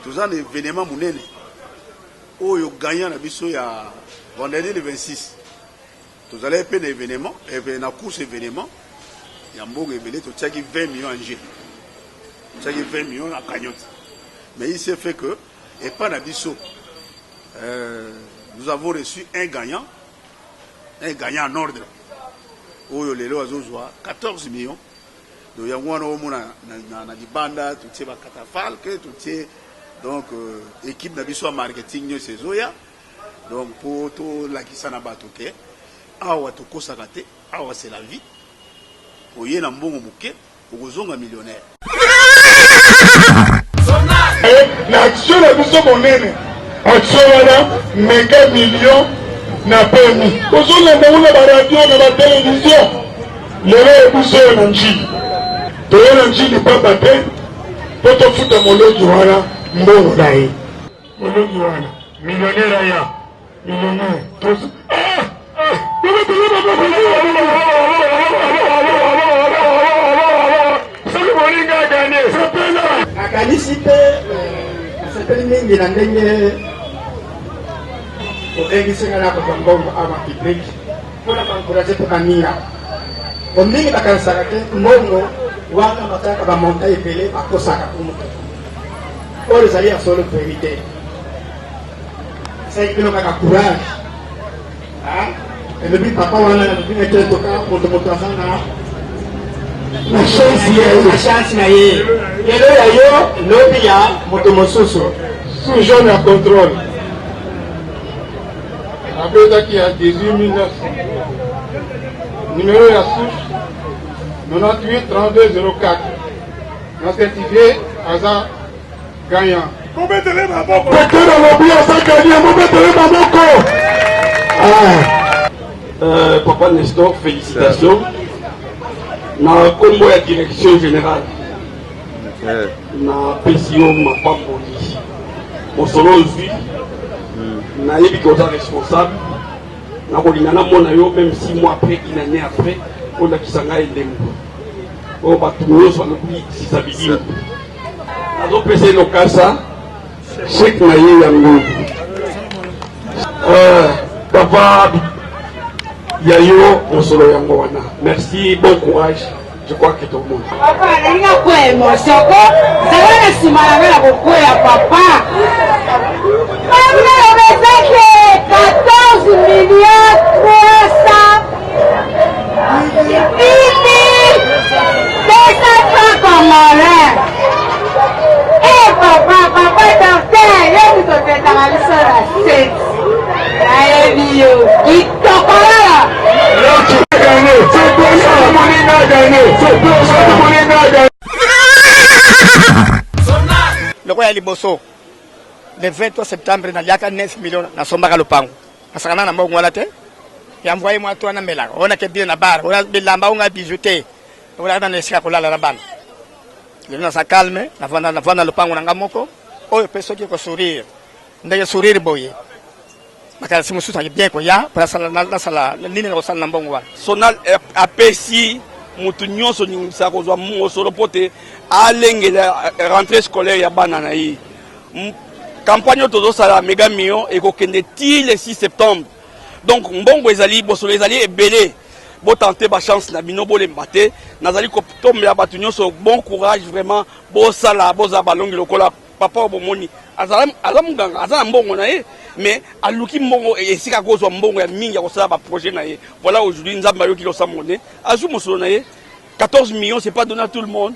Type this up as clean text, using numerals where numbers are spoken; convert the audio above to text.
Toza na événement monene oyo gagnant na biso ya vendredi le 26. Tozalaki mpe na événement, na course événement ya mbongo ebele. Totiaki 20 millions en jeu, totiaki 20 millions na cagnotte, mais il s'est fait que epa na biso, nous avons reçu un gagnant, un gagnant en ordre, oyo lelo azozwa 14 millions. Donc yango wana omona na libanda totie bacatafalque, totie donc équipe na biso ya marketing nyonso ezoya, donc mpo tolakisa na bato ke awa tokosaka te. Awa c'est la vie. Oye na mbongo moke, okozonga millionnaire. Na action na biso monene, action wana méga million na PMU, ozolanda ngo na baradio, na batelevizio. Lelo oyo biso oyo na Njili, toye na Njili pamba te mpo tofuta molongi wana mbongo na ye. Molongi wana millionnaire, aya millionnaire. Ah, ah, soki moninga aganye, sepela. Nakanisi mpe nasepeli mingi na ndenge obengisi ngai na kozwa mbongo awa public mpona koencourager mpe baninga. Po mingi bakanisaka te mbongo wana batiaka bamonta ebele, bakosaka kumu. Oyo ezali ya solo, vérité. Esali bino kaka courage. Elobi papa wana, nalobi nete toka moto aza na chance ya ye. Na chance na ye. Lelo ya yo, lobi ya moto mosusu. Sous jaune ya contrôle abetaki ya 18 900, numéro ya souche 98 32 04, na certifié aza gagnant. Mobetele maboko. Petero alobi aza gagnant, mobetele maboko. Papa Nestor, félicitations. Na kombo ya direction générale, napesi yo mapamboli. Mosolo ozwi, nayebi ke oza responsable. Nakolinga namona yo même 6 mois après, une année après, olakisa ngai elembo oyo bato nyonso balobi sisa bidimbu. Nazopesa ye lokasa, chèque na ye yango. Papa, ya yo mosolo yango wana. Merci, bon courage. Je crois que tout le monde Papa, nalingi akwea émotion ko zala na nsima na ngai na kokwea. Papa, papa, ezaki 14 millions 300 200 francs congolais. E papa, papa docteur, yo moto opesaka biso na set, nayebi yo kitoko lala. Moninga aganye, moninga aganye. Loko ya liboso, le 23 septembre, naliaka 9 million, nasombaka lopango. Nasakana na mbongo wana te. Ya mvoye mwa to wana melaka ona ke bino na bar ona bilamba onga bijou te, olaka na esika kolala na bana. Lelo naza calme, navanda lopango na nga moko oyo. Mpe soki kosourire ndenge sourire boye, makanisi mosusu aki bien koya mpo nasala nini na kosala na mbongo wana. Sonal apesi motu nyonso ningisa kozwa mosolo mpo te alengela rentrée scolaire ya bana na ye. Campagne oyo tozosala méga million ekokende ti le 6 septembre. Donc mbongo ezali, bosolo ezali ebele. Botenter bachance na bino, bolemba te. Nazali kotombela bato nyonso bon courage vraiment. Bosala, bozala balongi lokola papa oyo bomoni. Aza monganga, aza na mbongo na ye, mais aluki mbongo esika akozwa mbongo ya mingi ya kosala baprojet na ye. Voilà, aujourd'hui Nzambe ayoki losambo ne, azwi mosolo na ye. 14 millions, c'est pas donné à tout le monde.